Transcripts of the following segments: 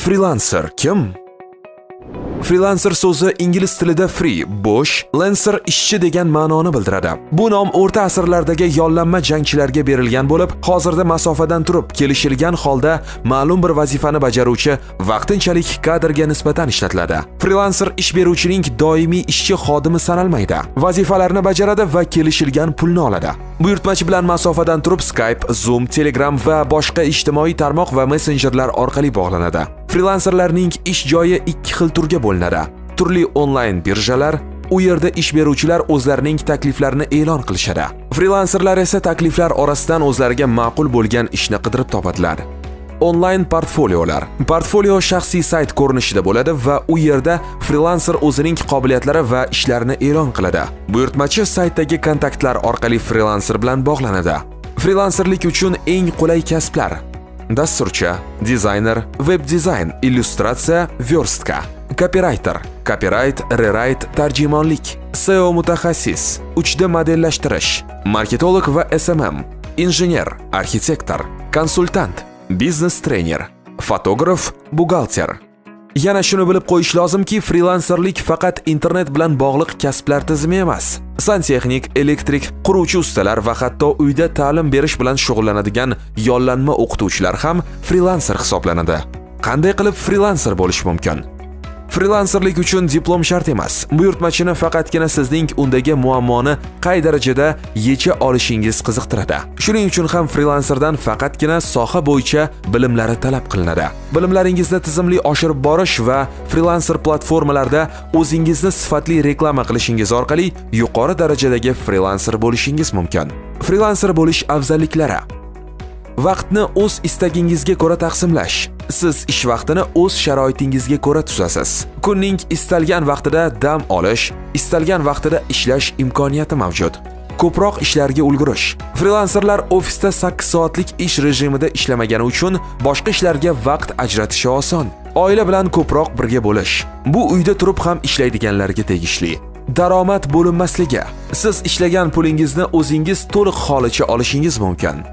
Frilanser kim? Frilanser so'zi ingliz tilida free, bo'sh, lancer ishchi degan ma'noni bildiradi. Bu nom o'rta asrlardagi yollanma jangchilarga berilgan bo'lib, hozirda masofadan turib kelishilgan holda ma'lum bir vazifani bajaruvchi vaqtinchalik kadrga nisbatan ishlatiladi. Frilanser ish beruvchining doimiy ishchi xodimi sanalmaydi. Vazifalarni bajaradi va kelishilgan pulni oladi. Buyurtmachi bilan masofadan turib Skype, Zoom, Telegram va boshqa ijtimoiy tarmoq va messenjerlar orqali bog'lanadi. Frilanserlarning ish joyi ikki xil turga bo'linadi. Turli onlayn birjalar, u yerda ish beruvchilar o'zlarining takliflarini e'lon qilishadi. Frilanserlar esa takliflar orasidan o'zlariga ma'qul bo'lgan ishni qidirib topadilar. Onlayn portfoliolar. Portfolio shaxsiy sayt ko'rinishida bo'ladi va u yerda frilanser o'zining qobiliyatlari va ishlarini e'lon qiladi. Buyurtmachi saytdagi kontaktlar orqali frilanser bilan bog'lanadi. Frilanserlik uchun eng qulay kasblar: dasturchi, dizayner, veb dizayn, illyustratsiya, верстка, kopirayter, kopirayt, rewrite, tarjimonlik, SEO mutaxassis, 3D modellashtirish, marketolog va SMM, injener, arxitektor, konsultant, biznes trener, fotograf, buxgalter. Yana shuni bilib qo'yish lozimki, frilanserlik faqat internet bilan bog'liq kasblar tizimi emas. Santexnik, elektrik, quruvchi ustalar va hatto uyda ta'lim berish bilan shug'ullanadigan yollanma o'qituvchilar ham frilanser hisoblanadi. Qanday qilib frilanser bo'lish mumkin? Frilanserlik uchun diplom shart emas. Buyurtmachini faqatgina sizning undagi muammoni qay darajada yecha olishingiz qiziqtiradi. Shuning uchun ham frilanserdan faqatgina soha bo'yicha bilimlari talab qilinadi. Bilimlaringizni tizimli oshirib borish va frilanser platformalarda o'zingizni sifatli reklama qilishingiz orqali yuqori darajadagi frilanser bo'lishingiz mumkin. Frilanser bo'lish afzalliklari: vaqtni o'z istagingizga ko'ra taqsimlash. Siz ish vaqtini o'z sharoitingizga ko'ra tuzasiz. Kunning istalgan vaqtida dam olish, istalgan vaqtida ishlash imkoniyati mavjud. Ko'proq ishlarga ulgurish. Frilanserlar ofisda 8 soatlik ish rejimida ishlamagani uchun boshqa ishlarga vaqt ajratishi oson. Oila bilan ko'proq birga bo'lish. Bu uyda turib ham ishlaydiganlarga tegishli. Daromad bo'linmasligi. Siz ishlagan pulingizni o'zingiz to'liq holicha olishingiz mumkin.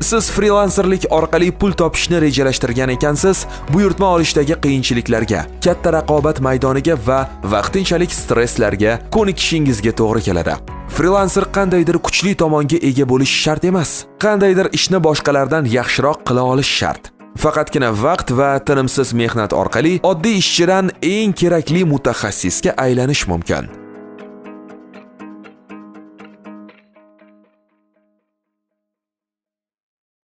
Siz frilanserlik orqali pul topishni rejalashtirgan ekansiz, buyurtma olishdagi qiyinchiliklarga, katta raqobat maydoniga va vaqtinchalik stresslarga ko'nikishingizga to'g'ri keladi. Frilanser qandaydir kuchli tomonga ega bo'lishi shart emas. Qandaydir ishni boshqalardan yaxshiroq qila olish shart. Faqatgina vaqt va tinimsiz mehnat orqali oddiy ishchidan eng kerakli mutaxassisga aylanish mumkin.